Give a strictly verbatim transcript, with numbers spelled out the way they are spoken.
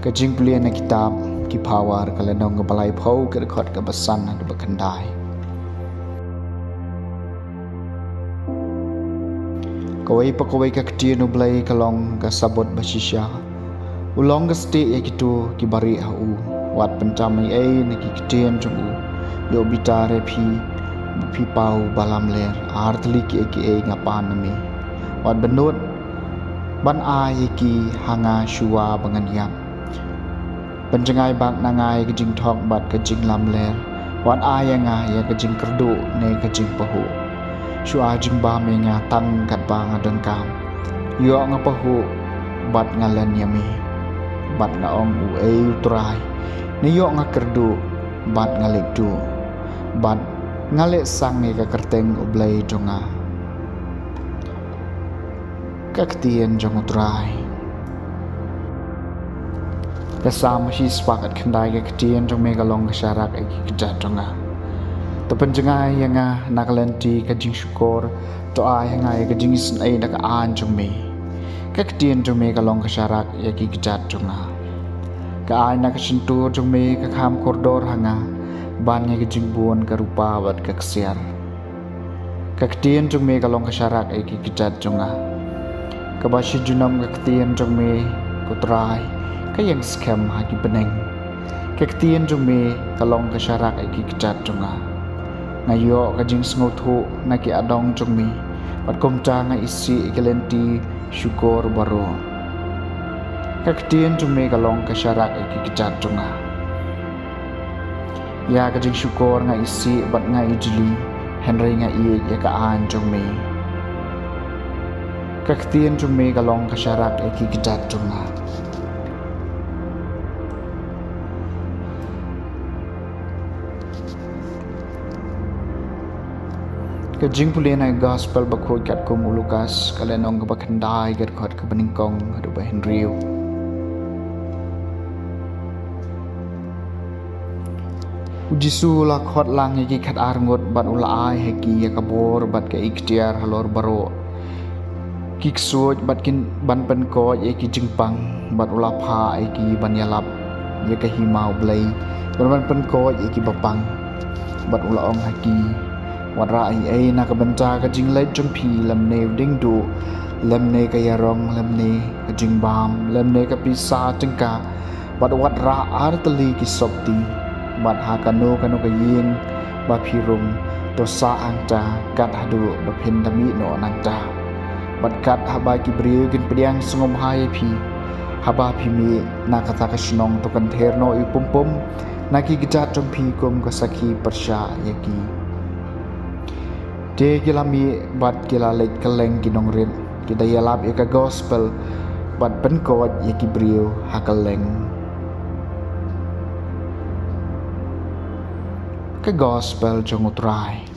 Ka jingpule na kitab Ki Phawar ka lynnong kaba laiphew, ka dkhot kaba san haduh ba khyndai. Kawei pa kawei ka ktien U Blei ka long ka sabot ba shisha. U long ka stieh ïa kito kiba rieh ha u. Wat pyntam ei ei na ki ktien jong u. Ïoh bitar ïa phi ba phi paw ba lamler. Ar tylli kiei kiei nga pan na me. Wat bynnud ban ai ïa ki ha nga shuwa ba ngan ïap. Pynjngai bak na nga ïa ka jingthok bad ka jinglamler. Wat ai ïa nga ïa ka jingkyrduh ne ka jingpahuh. Shu ai jingbam ïa nga tang katba nga donkam. Ïoh nga pahuh bad nga len ïa me. Bad nga ong, u ei U Trai. Ne ïoh nga kyrduh bad nga leit duh. Bad nga leh sang ïa ka kyrteng U Blei jong nga. Ka ktien jong U Trai. Ka Salm shispah khatkhyndai. Ka ktien jong me ka long ka sharak ïa ki kjat jong nga. To pynjngai ïa nga na ka lynti ka jingshukor, to ai ha nga ïa ka jingisynei da ka aiñ jong me. Ka ktien jong me ka long ka sharak ïa ki kjat jong nga. Ka aiñ na ka shyntur jong me ka kham kordor ha nga, ban ïa ka jingbun ka rupa bad ka ksiar. Ka ktien jong me ka long ka sharak ïa ki kjat jong nga. Kaba shi junom ka ktien jong me, ko Trai, ka ïeng skhem ha ki bneng. Ka ktien jong me ka long ka sharak ïa ki kjat jong nga. Nga ïoh ka jingsngewthuh na ki adong jong me, bad kumta nga isih ïa ki lynti shukor baroh. Ka ktien jong me ka long ka sharak ïa ki kjat jong nga. Ïa ka jingshukor nga isih bad nga ijli, hynrei nga ïeit ïa ka aiñ jong me. Ka ktien jong me ka long ka sharak ïa ki kjat jong nga. Ka jingpule na ka Gospel bakhuid katkum u Lukas, ka lynnong kaba khyndai, ka dkhot kaba nyngkong haduh ba hynriew. U Jisu u la khot lang ïa ki khatar ngut bad u la ai ha ki ïa ka bor bad ka iktiar halor baroh ki ksuid bad kin ban pynkoit ïa ki jingpang, bad u la phah ïa ki ban ïalap ïa ka hima U Blei, bad ban pynkoit ïa kiba pang. Bad u la ong ha ki, wat rah ei ei na ka bynta ka jingleit jong phi, lymne u diengduh, lymne ka ïarong, lymne ka jingbam, lymne ka pisa tyngka. Bad wat rah ar tylli ki sopti. Bad ha kano kano ka ïing ba phi rung, to sah hangta kat haduh ba phin da mih noh nangta. Bad kat haba ki briew kin pdiang sngewbha ïa phi haba phi mih, na kata ka shnong to kynther noh ïa u pumpum na ki kjat jong phi kum ka sakhi pyrshah ïa ki. Te ki la mih bad ki la leit kylleng ki nongrit, ki da ïalap ïa ka Gospel bad pynkoit ïa ki briew ha kylleng. Ka Gospel jong U Trai.